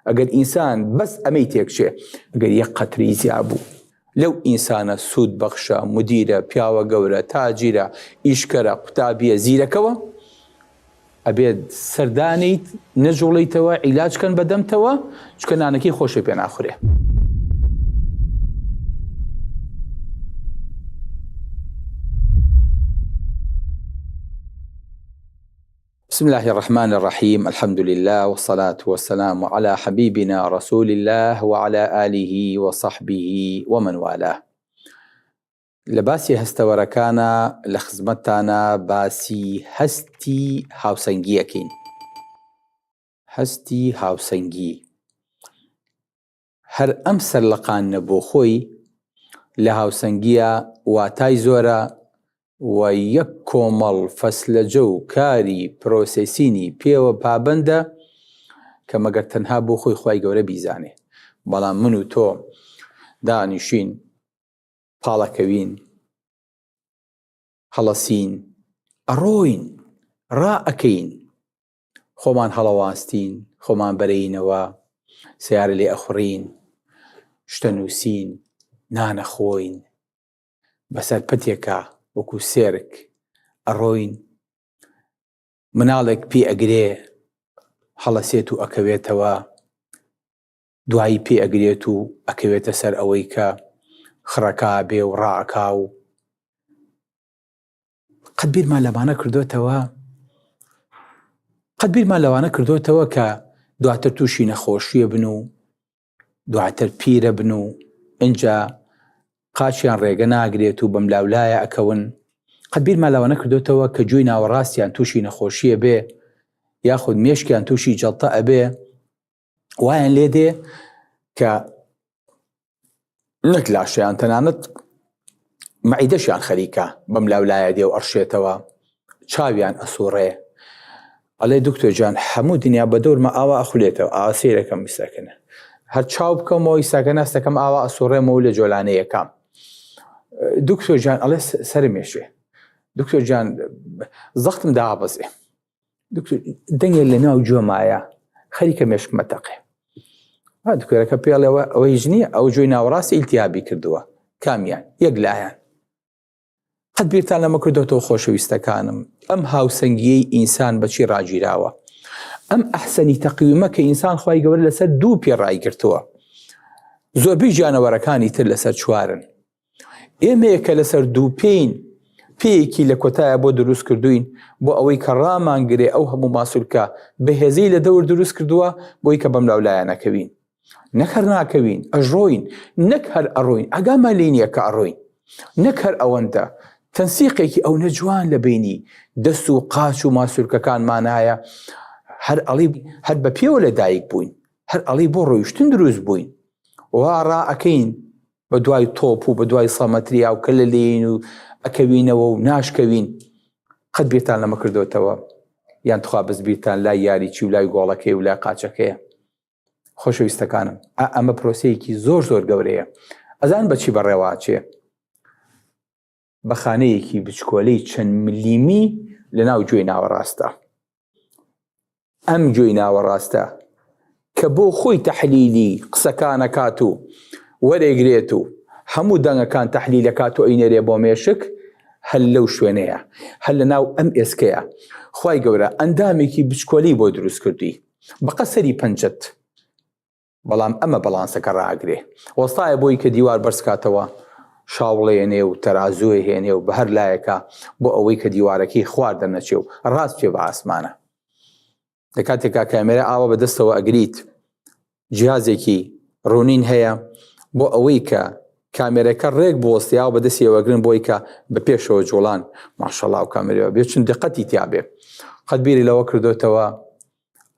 ئەگەر ئینسان بەس ئەمەی تێکچێ ئەگەر یەک قەترەی زیابوو لەو ئینسانە سوود بەخشە مدیرە پیاوە گەورە تاجیرە ئیشکەرە قوتابیە زیرەکەوە ئەبێت سەردانیت نەجوڵیتەوە عیلاج کەن بەدەمتەوە چکە نانەکەی خۆشی پێ ناخورێ. بسم الله الرحمن الرحيم الحمد لله والصلاة والسلام على حبيبنا رسول الله وعلى آله وصحبه ومن والاه لە باسی هەستەوەرەکانە لە خزمەتتانە باسی هەستی هاوسەنگیەکەین هەستی هاوسەنگی هەر ئەم سەرلەقاندنە بۆ خۆی لە هاوسەنگییە واتای زۆرە و یەک کۆمەڵ فەسلەجە و کاری پرۆسێسینی پێوە پابەندە کە مەگەر تەنها بۆ خۆی خوای گەورە بیزانێ بەڵام من و تۆ دانیشین پاڵەکەوین هەڵەسین ئەڕۆین ڕائەکەین خۆمان هەڵەواستین، خۆمان بەرەینەوە، سەیارە لێ ئەخوڕین، شتە نووسین، نان ئەخۆین، بەسەر پەتێکا وەکو سێرک ئەڕۆین، مناڵێک پێ ئەگرێ هەڵەسێت و ئەکەوێتەوە، دوایی پێ ئەگرێت و ئەکەوێتە سەر ئەوەی کە خڕەکا بێ و ڕائەکا و قەت بیرمان لەمانە کردوتەوە قەت بیرمان لەوانە کردوتەوە کە دواتر تووشی نەخۆشیە بن و دواتر پیرە بن و ئینجا قاچیان ڕێگە ناگرێت و بەم لاولایە ئەکەون قەت بیرمان لەوانە کردوتەوە کە گوێی ناوەڕاستیان تووشی نەخۆشیە بێ یاخود مێشکیان تووشی جەڵتە ئەبێ وایان لێ دێ کە نەک لاشیان تەنانەت مەعیدەشیان خەریکە بەم لاولایە دێ و ئەڕشێتەوە چاویان ئەسوڕێ ئەڵێ دکتۆر جان هەموو دنیا بە دەورمە ئاوا ئەخولێتەوە ئاوا سەیرەکەم ئیساکەنە هەر چاو بکەمەوە ئیساکە ناستەکەم ئاوا ئەسوڕێمەوە لە جۆلانەیەکەم دکتۆر جان ئەڵێ سەرمێشێ دکتۆر جان زەختم دابەزێ دکتۆر دەنگێ لە ناو گوێمایە خەریکە مێشکمە تەقێ دکتۆرەکە پێڵەوە ئەوە هیچ نییە ئەو گوێی ناوەڕاستی ئیلتیابی کردووە کامیان یەک لایەن قەت بیرتان لەمە کردوتەوە خۆشەویستەکانم ئەم هاوسەنگیەی ئینسان بەچی ڕاگیراوە ئەم ئەحسەنی تەقویمە کە ئینسان خی گەورە لەسەر دوو پێ ڕایگرتووە زۆربەی گیانەوەرەکانی تر لەسەر چوارن ئێمەیە کە لەسەر دوو پێین پێیەکی لە کۆتایە بۆ دروست کردوین بۆ ئەوەی کە ڕامانگرێ ئەو هەموو ماسولکە بەهێزەی لە دەور دروست کردووە بۆی کە بەم لاولایە نەکەوین نەک هەر ناکەوین ئەژڕۆین نەک هەر ئەڕۆین ئاگامان لێ نییە کە ئەڕۆین نەک هەر ئەوەندە تەنسیقێکی ئەو نەجوان لە بینی دەست و قاچ و ماسولکەکانمانایە هەر ئەڵی هەر بە پێوە لە دایک بووین هەر ئەڵی بۆ ڕۆیشتن دروست بووین وا ڕائەکەین بە دوای تۆپ و بە دوای سەمەتریا و کەلە لێین و ئەکەوینەوە و ناشکەوین قەت بیرتان لەمە کردوتەوە یان تخوا بەس بیرتان لای یاریچی و لای گۆڵەکەی و لای قاچەکەیە خۆشەویستەکانم ئەمە پرۆسەیەکی زۆر زۆر گەورەیە ئەزان بەچی بەڕێواچێ بە خانەیەکی بچکۆلەی چەند ملیمی لە ناو گوێی ناوەڕاستە ئەم گوێی ناوەڕاستە کە بۆ خۆی تەحلیلی قسەکانەکات و وەرێگرێت و هەموو دەنگەکان تەحلیلەکات و ئەینێرێ بۆ مێشک هەر لەو شوێنەیە هەر لە ناو ئەم ئێسکەیە خوای گەورە ئەندامێکی بچکۆلی بۆ دروست کردووی بەقە سەری پەنجەت بەڵام ئەمە بەڵانسەکە ڕائەگرێ. وەستایە بۆی کە دیوار بەرز کاتەوە، شاوڵێنێ و تەرازوێ هێنێ و بە هەر لایەکا بۆ ئەوەی کە دیوارەکەی خوار دەرنەچێ و ڕاست بچێ بە ئاسمانە. لە کاتێکا کامێرا ئاوا بە دەستەوە ئەگریت، جیهازێکی ڕوونین هەیە بۆ ئەوەی کە کامێرەکە ڕێک بوەستێ ئاوا بە دەستیەوە ئەگرن بۆی کە بە پێشەوە جوڵان ماشەڵا ئەو کامێرەوە بێ چون دقەتی تیا بێ. قەت بیری لەوە کردۆتەوە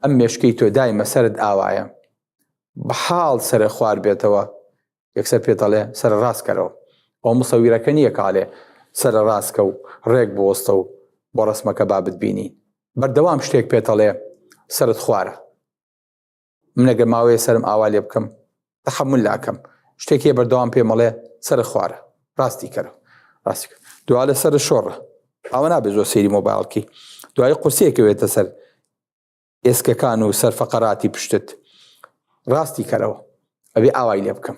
ئەم مێشکەی تۆ دایمە سەرت ئاوایە بە حاڵ سەرە خوار بێتەوە یەکسەر پێت دەڵێ سەرە ڕاست کەرەوە ئەو مسەویرەکە نییە کاڵێ سەرە ڕاستکە و ڕێک بوەستە و بۆ ڕسمەکە با بتبینین بەردەوام شتێک پێتەڵێ سەرت خوارە من ئەگەر ماوەیە سەرم ئاوا لێ بکەم تەحمل لاکەم شتێک هەیە بەردەوام پێمەڵێ سەر خوارە ڕاستی کەرە ڕاستی دوا لە سەر شۆڕە ئەوە نابێت زۆر سەیری مۆبایلکی دوای قورسیەکەوێتە سەر ئێسکەکان و سەر فەقەراتی پشتت. ڕاستی کەرەوە ئەبێ ئاوای لێ بکەم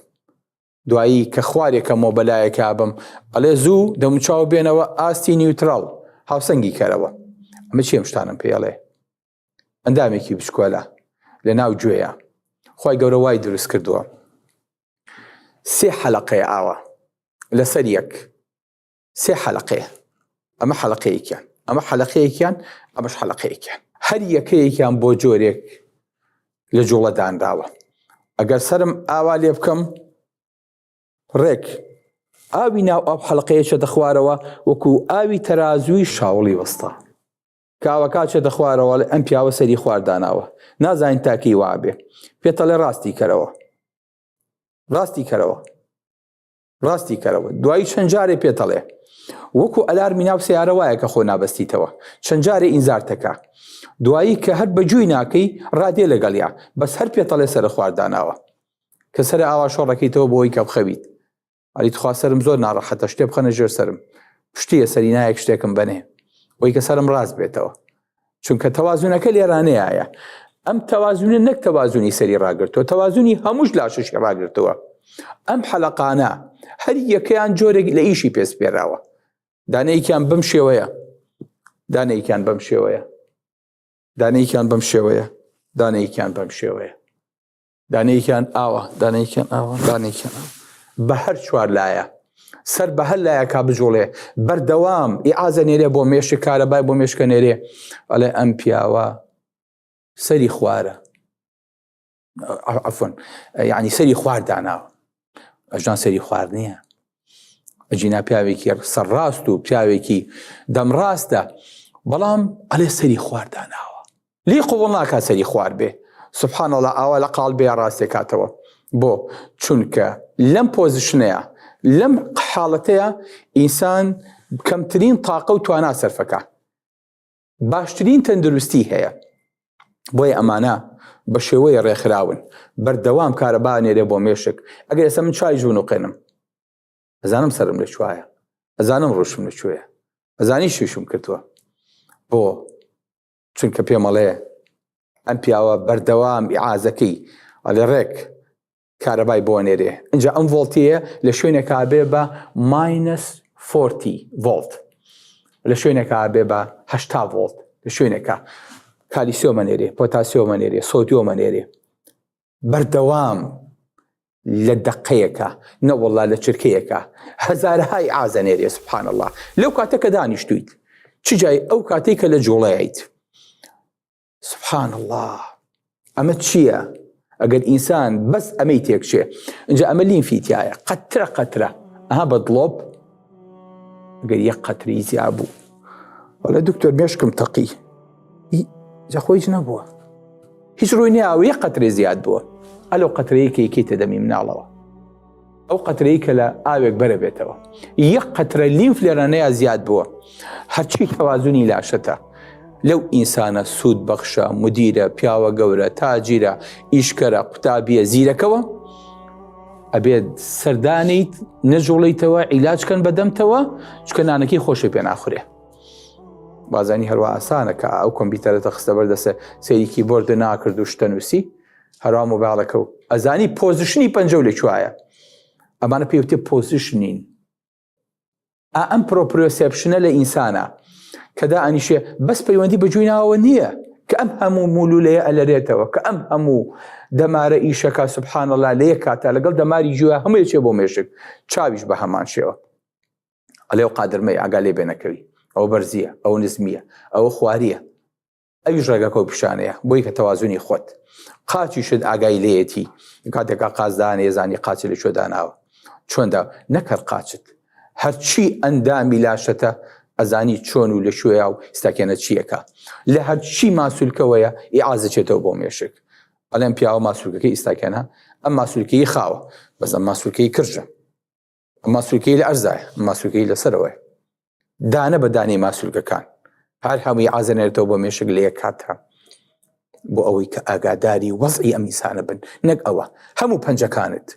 دوایی کە خوارێکەمەوە بەلایەکا بم ئەڵێ زوو دەموچاو بێنەوە ئاستی neutral هاوسەنگی کەرەوە ئەمە چیم شتانم پێڵێ ئەندامێکی بچکۆلە لە ناو گوێیە خی گەورە وای دروست کردووە سێ حەلقەیە ئاوا لەسەر یەک سێ حەلقەیە ئەمە حەلقەیەکیان ئەمە حەلقەیەکیان ئەمەش حەلقەیەکیان هەر یەکەیەکیان بۆ جۆرێک لە جوڵە دانراوە ئەگەر سرم ئاوا لێ بکەم ڕێک ئاوی ناو ئەو حەلقەیە چێتە خوارەوە وەکو ئاوی تەرازووی شاوڵی وەستا کاوەکە چێتە خوارەوە ئەم پیاوە سەری خوار داناوە نازانین تاکی وابێ پێتەڵێ ڕاستی کەرەوە ڕاستی کەرەوە ڕاستی کەرەوە دوایی چەند جارێ پێتەڵێ وەکو ئەلارمی ناو سیارە وایە کە خۆ نابەستیتەوە چەند جارێ ئینزارتەکە دوایی کە هەر بەگوێی ناکەی ڕادێ لەگەڵیا بەس هەر پێتەڵێ سەر خوار داناوە کە سەر ئاوا شۆڕەکەیتەوە بۆی کە بخەویت ئەری تخوا سەرم زۆر ناڕەحەتە شتێ بخەنە ژێر سەرم پشتیە سەری نایەک شتێکم بەنێ بۆی کە سەرم ڕاست بێتەوە چونکە تەوازونەکە لێرانەیە ئەم تەوازونە نەک تەوازونی سەری ڕاگرتووە تەوازونی هەمووش لاشەشی ڕاگرتووە ئەم حەلقانە هەر یەکەیان جۆرێک لە ئیشی پێسپێراوە دانەیەکیان بەم شێوەیە دانەیەکیان بەم شێوەیە دانەیەکیان بەم شێوەیە دانەیەکیان بەم شێوەیە دانەیەکیان ئاوا دانەیەکیان ئاوا دانێکیان بە هەر چوار لایە سەر بە هەر لایەکا بجوڵێ بەردەوام ئیعازە نێرێ بۆ مێشک کارەبای بۆ مێشکە نێرێ ئەڵێ ئەم پیاوە سەری خوارە عفوا یعنی سەری خوار داناوە ئەژان سەری خوار نییە ئەجینا پیاوێکی سەرڕاست و پیاوێکی دەمڕاستە بەڵام ئەلێ سەری خوار داناوە لێی قبوڵ ناکات سەری خوار بێ سبحان اللە ئاوا لە قاڵ بێ ڕاستێ کاتەوە بۆ چونکە لەم position ەیە لەم حاڵەتەیە ئینسان کەمترین تاقە و توانا سەرفەکە باشترین تەندروستی هەیە بۆیە ئەمانە بە شێوەیە ڕێکخراون بەردەوام کارەبا نێرێ بۆ مێشک ئەگەر ئێستا من چای ژوون و قێنم ئەزانم سەرم لە کوایە ئەزانم ڕوشم لە کوێیە ئەزانی شوشم کردووە بۆ چونکە پێمەڵێ ئەم پیاوە بەردەوام ئیعازەکەی ئەڵێ ڕێک کارەبای بۆ نێرێ اینجا ئەم ڤۆڵتیە لە شوێنێکا بێ بە minus 40 ڤۆڵت لە شوێنێکا بێ بە 80 ڤۆڵت لە شوێنێکا کالیسیۆمە نێرێ پۆتاسیۆمە نێرێ سۆدیۆمە نێرێ بەردەوام لە دەقەیەکە نەوەڵا لە چرکەیەکە هەزارەهای ئازە نێرێ سبحان الله لەو کاتە کە دانیشتویت چ جای ئەو کاتێک کە لە جوڵەیت سبحان الله ئەمە چییە؟ ئەگەر ئینسان بەس ئەمەی تێکچێ اینجا ئەمە لیمفی تایە قەترە قەترە ئەها بە دڵۆپ گەر یەک قەتری زیا بوو وەڵێ دکتۆر مێشکم تەقی جا خۆی هیچ نەبووە هیچ ڕووی نیاوە یەک قەترێ زیاد بووە ئەلو قەترەیە کە یەکەیتە دەمی مناڵەوە ئەو قەترەی کە لە ئاوێک بەرە بێتەوە یەک قەترە لیمف لێرانەیە زیاد بووە هەرچی تەوازنی لاشەتە لەو ئینسانە سوود بەخشە مدیرە پیاوە گەورە تاجیرە ئیشکەرە قوتابیە زیرەکەوە ئەبێت سەردانیت نەجوڵیتەوە عیلاج کەن بەدەمتەوە چکە نانەکەی خۆشی پێ ناخورێ بازانی هەروە ئاسانە کە ئەو کۆمپیوتەرە خستە بەر دەسە سەیری کیبۆرد ناکرد و شتە نووسی هەروا مۆبایلەکە و ئەزانی position ی پەنجە و لە کوایە ئەمانە پێوتێ positioning ئا ئەم proprioception ە لە ئینسانە کە دائەنیشێ بەس پەیوەندی بە گوێی ناوەوە نییە کە ئەم هەموو مولولەیە ئەلەرێتەوە کە ئەم هەموو دەمارە ئیشەکە سبحان الله لە یەک کاتا لەگەڵ دەماری گوێ هەموو چێ بۆ مێشک چاویش بە هەمان شێوە ئەلێ و قادرمەی ئاگا لێ بێنەکەوی ئەو بەرزیە ئەو نزمیە ئەوە خواریە ئەویش ڕێگەکە و پیشانەیە بۆی کە تەوازنی خۆت قاچیشت ئاگای لێیەتی کاتێکا قازدانێ زانی قاچی لە کوێ داناوە چۆندا نەکەر قاچت هەرچی ئەندامی لاشەتە ئەزانی چۆن و لە کوێیا و ستاکێنە چیەکە لە هەرچی ماسولکەوەیە ئیعازە چێتەوە بۆ مێشک ئەڵێم پیاوە ماسولکەکەی ئیستاکێنە ئەم ماسولکەی خاوە بەس ئەم ماسولکەی کرژە ماسولکەی لە ئەرزایە ماسولکەی لەسەرەوەی دانە بە دانەی ماسولکەکان هەر هەمووی ئازەنێتەوە بۆ مێشک لە یەک کاتە بۆ ئەوەی کە ئاگاداری وەزعی ئەم ئینسانە بن نەک ئەوە هەموو پەنجەکانت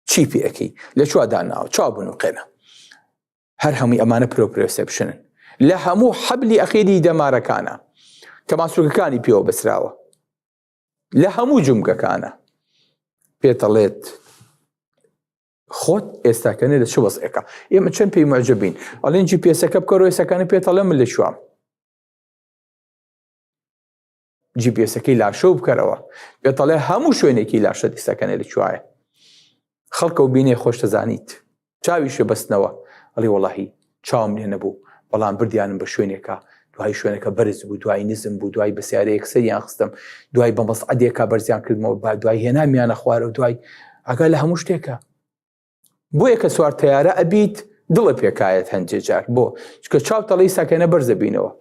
چی پێەکەی لە چوا داناوە چاو بنوقێنە هەر هەمووی ئەمانە proprioception ن لە هەموو حەبلی ئەخیری دەمارەکانە کە ماسولکەکانی پێوە بەسراوە لە هەموو جومگەکانە. پێتەڵێت خۆت ئێستاکەنێ لە چ وەزعێکە ئێمە چەند پێی معجبین ئەڵێن جی پێسەکە بکەرەوە ئێستاکانە پێتەڵێ من لە کوام جی پێسەکەی لاشە و بکەرەوە پێتەڵێ هەموو شوێنێکی لاشە ئێستاکەنێ لە کوایە خەڵکە و بینێ خۆش دەزانیت چاویشە بەستنەوە ئەڵێ وەڵاهی چاوم لێ نەبوو بەڵام بردیانم بە شوێنێکا دوای شوێنەکە بەرز بوو دوای نزم بوو دوای بە سیارەیەک سەریان خستم دوای بە مەسعەدێکا بەرزیان کردمەوە با دوای هێنامیانە خوارەوە دوای ئاگا لە هەموو شتێکە بۆیە کە سوار تەیارە ئەبیت دڵە پێکایەت هەندێ جار بۆ چکە چاو تەڵی ساکەنە بەرزە بینەوە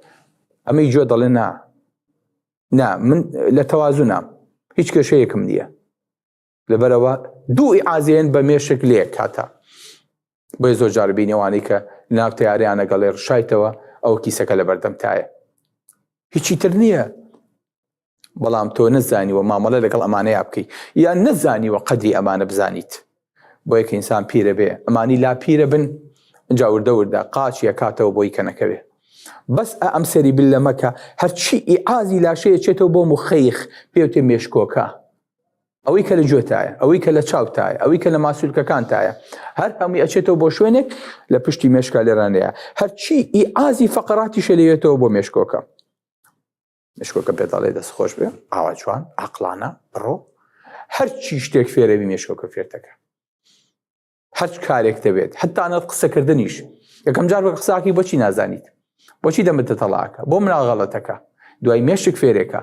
ئەمەی جۆ دەڵێ نا نا من لە تەوازونام هیچ کێشەیەکم نییە لەبەرئەوە دوو ئیعازێن بە مێشک لێ کاتە بۆیە زۆر جار بینی ئەوانەی کە ناو تیارەیانە گەڵێ ڕشایتەوە ئەو کیسەکە لە بەردەم تایە هیچی تر نییە بەڵام تۆ نەزانیوە مامەڵە لەگەڵ ئەمانەیە بکەی یان نەزانیوە قەدری ئەمانە بزانیت بۆیە کە ئینسان پیرە بێ ئەمانی لا پیرە بن جا وردە وردە قاچی ئەکاتەوە بۆی کە نەکەوێ بەس ئە ئەم سەری بلە مەکە هەرچی ئیعازی لاشەیە چێتەوە بۆ مخەیخ پێوتێ مێشکۆکە ئەوەی کە لە گوێتایە، ئەوەی کە لە چاوتایە، ئەوەی کە لە ماسولکەکانتایە، هەر هەمووی ئەچێتەوە بۆ شوێنێک لە پشتی مێشکا لێرانەیە. هەرچی ئیعازی فەقەراتیشە لێیەتەوە بۆ مێشکۆکە. مێشکۆکە پێت ئەڵێ دەست خۆش بێ، ئاوا جوان، عەقڵانە، بڕۆ. هەرچی شتێک فێرەبی مێشکۆکە فێرتەکە. هەرچ کارێک دەبێت حتانەت قسەکردنیش یەکەم جار بە قساکی بۆچی نازانیت بۆچی دەمت تەڵاکە بۆ مناڵ غەڵەتەکە دوای مێشک فێرێکە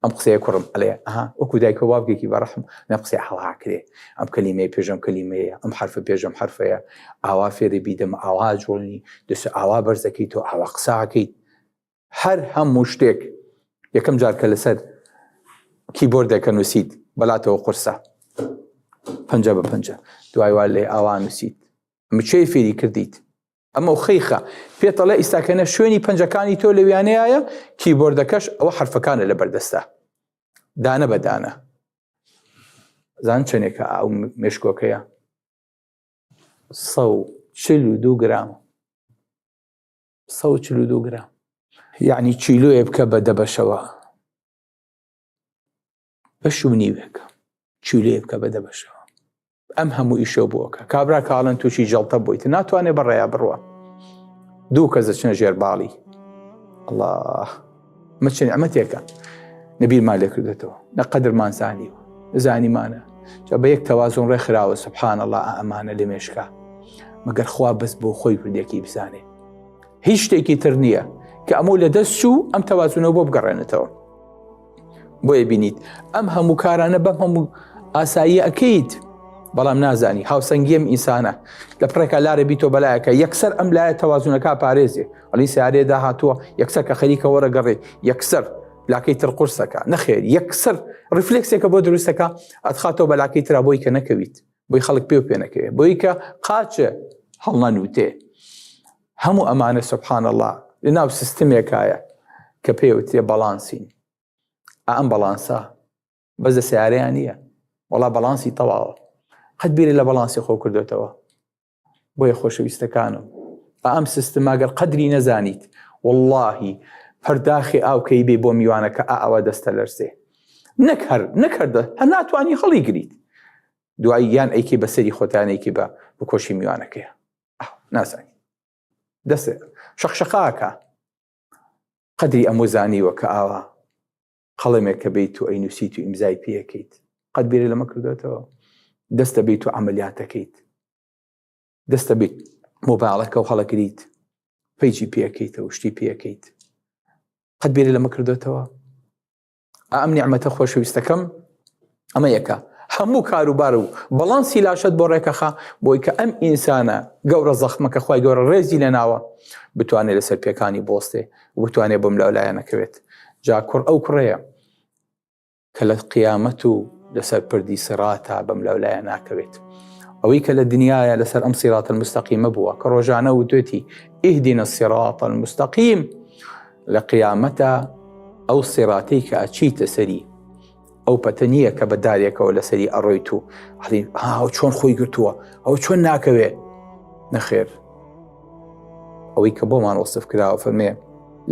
ئەم قسەیە کوڕم ئەڵێ ئەها وەکو دایکە باوکێکی بەڕەحم نە قسەی هەڵاکرێ ئەم کەلیمەی پێشم کەلیمەیە ئەم حرفە پێشم حرفەیە ئاوا فێرە بیدەم ئاوا جوڵنی دەست ئاوا بەرزەکەی تۆ ئاوا قساکەیت هەر هەموو شتێک یەکەم جار کە لەسەر کیبۆردێکە نووسیت بەلاتەوە قورسە پەنجە بە پەنجە دوای وا لێ ئاوا نووسیت مچەی فێری کردیت ئەمە و خەیخە پێتەڵێ ئیستاکەنە شوێنی پەنجەکانی تۆ لەویانەیە کیبۆردەکەش ئەوە حرفەکانە لە بەردەستە دانە بە دانە زان چەندێکە ئەو مێشکۆکەیە 142 گرام 142 گرام یعنی کیلۆیە بکە بە دەبەشەوە بەش و نیوێکە کیلۆیە بکە بە دەبەشەوە ئەم هەموو ئیشە بۆکە کابرا کاڵەن تووشی جەڵتە بوویت ناتوانێت بەڕێیا بڕوە دوو کەس دەچنە ژێر باڵی الله مەچ نیعمەتێکە نەبیرمان لێ کردێتەوە نە قەدرمان زانیوە زانیمانە جا بە یەک تەوازن ڕێکخراوە سبحان الله ئەمانە لە مێشکا مەگەر خوا بەس بۆ خۆی کوردێکی بزانێ هیچ شتێکی تر نییە کە ئەمە لە دەست چوو ئەم تەوازنەوە بۆ بگەڕێنێتەوە بۆیە بینیت ئەم هەموو کارانە بەم هەموو ئاسایی ئەکەیت بەڵام نازانی هاوسەنگیم ئینسانە لە پڕێکا لارە بیتۆ بەلایەکە یەکسەر ئەم لایە تەوازونەکە پارێزێ ئەڵی سارێ داهاتووە یەکسەر کە خەریکە وەرەگەڕێ یەکسەر لاکەی تر قورسەکە نەخێر یەکسەر ڕفلکسێکە بۆ دروستەکە ئەتخاتەوە بە لاکەی ترا بۆی کە نەکەویت بۆی خەڵک پێ پێ نەکەوێت بۆی کە قاچە هەڵنەنووتێ هەموو ئەمانە سبحان الله لەناو سیستمێکایە کە پێوترێ بەڵانسین ئەم بەڵانسە بەس لە سیارەیان نییە وەڵا بەڵانسی تەواوە قەت بیری لە بەڵانسی خۆ کردوێتەوە بۆیە خۆشەویستەکانم ئەم سیستماگەر قەدری نەزانیت واللهی پەرداخی ئاوکەی بێ بۆ میوانەکە ئاوا دەستە لەرزێ نەک هەر نەکردە هەر ناتوانانی هەڵی گریت دوایی یان ئەیکی بەسەری خۆتانێکی بە بکۆشی میوانەکەیە نازانی دەسێ شەخشەقاکە قەدری ئەمە زانیوە کە ئاوا قەڵەمێک کە بیت و ئەینوسیت و ئیمزای پێەکەیت قەت بیرە لەمە کردوێتەوە دەستە بیت و عملیاتەکەیت دەستە بیت مۆبایلەکە و هەڵەگریت page ی پێەکەیتەوە شتی پێەکەیت قەت بیرە لەمە کردوێتەوە ئەم نیعمەتە خۆشەویستەکەم ئەمە یەکە هەموو کاروبار و بەڵانسی لاشەت بۆ ڕێکەخە بۆی کە ئەم ئینسانە گەورە زەخمە کە خوای گەورە ڕێزی لە ناوە بتوانێت لەسەر پێکانی بۆستێ و بتوانێت بۆم لەولایە نەکەوێت جا کوڕ ئەو کوڕەیە کە لە قیامەت و لەسەر پردی سڕاتا بەم لەولایە ناکەوێت ئەوەی کە لە دنیاە لەسەر ئەم صراط المستقیم ە بووە کە ڕۆژانە وتێتی اهدنا الصراط المستقیم لە قیامەتە ئەو سیڕاتەی کە ئەچیتە سەری ئەو پەتە نییە کە بە دارێکەوە لەسەری ئەڕۆیت و ئەڵی ئەو چۆن خۆی گرتووە ئەو چۆن ناکەوێ نەخێر ئەوەی کە بۆمان وەسف کراوە فەرمێ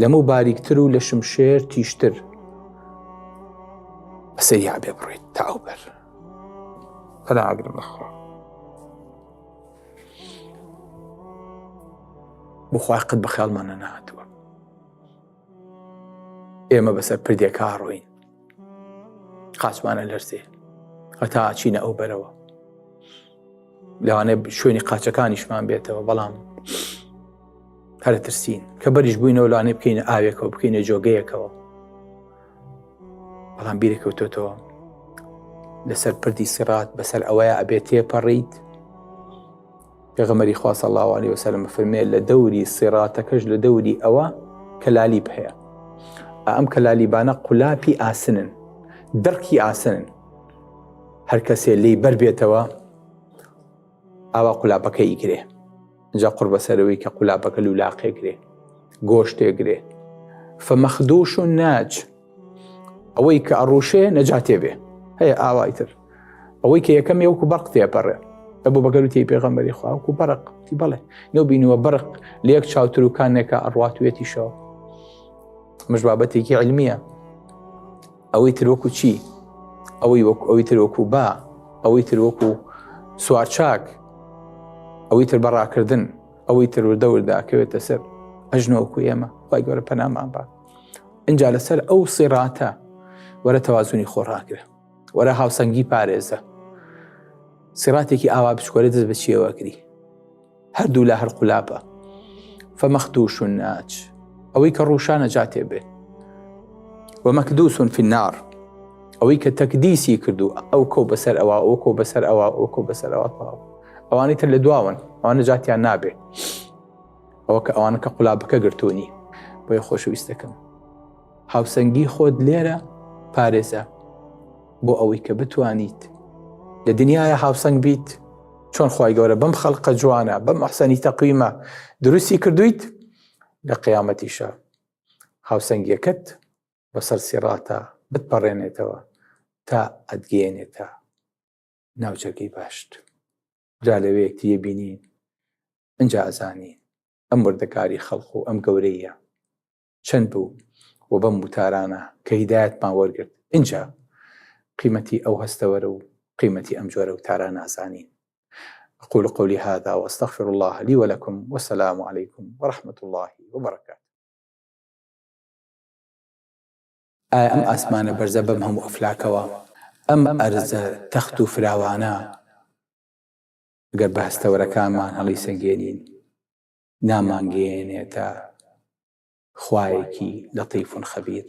لەمە باریکتر و لە شمشێر تیشتر بەسەریا بێ بڕۆیت تا ئەو بەر. پەنا ئەگرم بەخوا. بخوای قەت بە خیاڵمانە نەهاتووە ئێمە بەسەر پردێکا ڕۆین قاچمانە لەرزێ هەتا چینە ئەو بەرەوە لەوانەیە شوێنی قاچەکانیشمان بێتەوە بەڵام هەرە ترسین کە بەریش بووینەوە لەوانەیە بکەینە ئاوێکەوە بکەینە جۆگەیەکەوە بەڵام بیرەکەوتۆتەوە لەسەر پردی سیڕات بەسەر ئەوەیە ئەبێت تێپەڕیت پێغەمبەری خوا صلی الله علیه وسلم فەرمێ لە دەوری سیڕاتەکەش لە دەوری ئەوە کەلالیب هەیە ئەم کەلالیبانە قولاپی ئاسنن دڕکی ئاسنن هەر کەسێ لێی بەر بێتەوە ئاوا قولاپەکە ئیگرێ جا قڕ بەسەرەوەی کە قولاپەکە لولاقێ گرێ گۆشتێ گرێ فمەخدوش و ناج ئەوەی کە ئەڕوشێ نەجاتێ بێ هەیە ئاوای تر ئەوەی کە یەکەم وەکو بەرق تێپەڕێ ئەبوو بەکر وتی پێغەمبەری خوا وەکو بەرق وتی بەڵێ نەو بینیوە بەرق لە یەک چاوتروکانێکە ئەڕواتوێتیشەوە مش بابەتێکی علمیە ئەوەی تر وەکو چی ئەوەی وەکو ئەوی تر وەکو با ئەوەی تر وەکو سوارچاک ئەوەی تر بەڕاکردن ئەوەی تر وردە وردە ئەکەوێتە سەر ئەژنۆکو ئێمە خی گەورە پەنامان بە اینجا لەسەر ئەو سیڕاتە وەرە تەوازنی خۆ ڕاگرە وەرە هاوسەنگی پارێزە سیڕاتێکی ئاوا بچکۆلە دەست بە چیەوە کری هەردوو لە هەر قولاپە فمەخدوش ناچ ئەوەی کە ڕوشانە جاتێ بێ ومەکدوس في النار ئەوەی کە تەکدیسی کردو ئەو کۆ بەسەر ئەوە ئەو کۆ بەسەر ئەوە ئەو کۆ بەسەر ئەوە تەواو ئەوانی تر لە دواون ئەوانە جاتیان نابێ ئەوە کە ئەوانە کە قولابەکە گرتوونی بۆیە خۆشەویستەکەم هاوسەنگی خۆت لێرە پارێزە بۆ ئەوەی کە بتوانیت لە دنیاە هاوسەنگ بیت چۆن خی گەورە بەم خەڵقە جوانە بەم ئەحسەنی تەقویمە دروستی کردویت لە قیامەتیشە هاوسەنگیەکەت بەسەر سیڕاتە بتپەڕێنێتەوە تا ئەتگەیەنێتە ناوچەکەی باشت جا لەوێ یەکتریە بینین ئینجا ئەزانین ئەم وردەکاری خەڵق و ئەم گەورەیە چەند بوو و بەم وتارانە کە هیدایەتمان وەرگرت ئینجا قیمەتی ئەو هەستەوەرە و قیمەتی ئەم جۆرە وتارانە ئەزانین أقول قولي هذا وأستغفر الله لي ولكم والسلام عليكم ورحمة الله وبركاته ئایا ئەم ئاسمانە بەرزە بەم هەموو ئەفلاکەوە، ئەم ئەرزە تەخت و فراوانە، گەر بە هەستەوەرەکانمان هەڵیسەنگێنین، نامانگەیەنێتە خوایەکی لەتیف خەبیر؟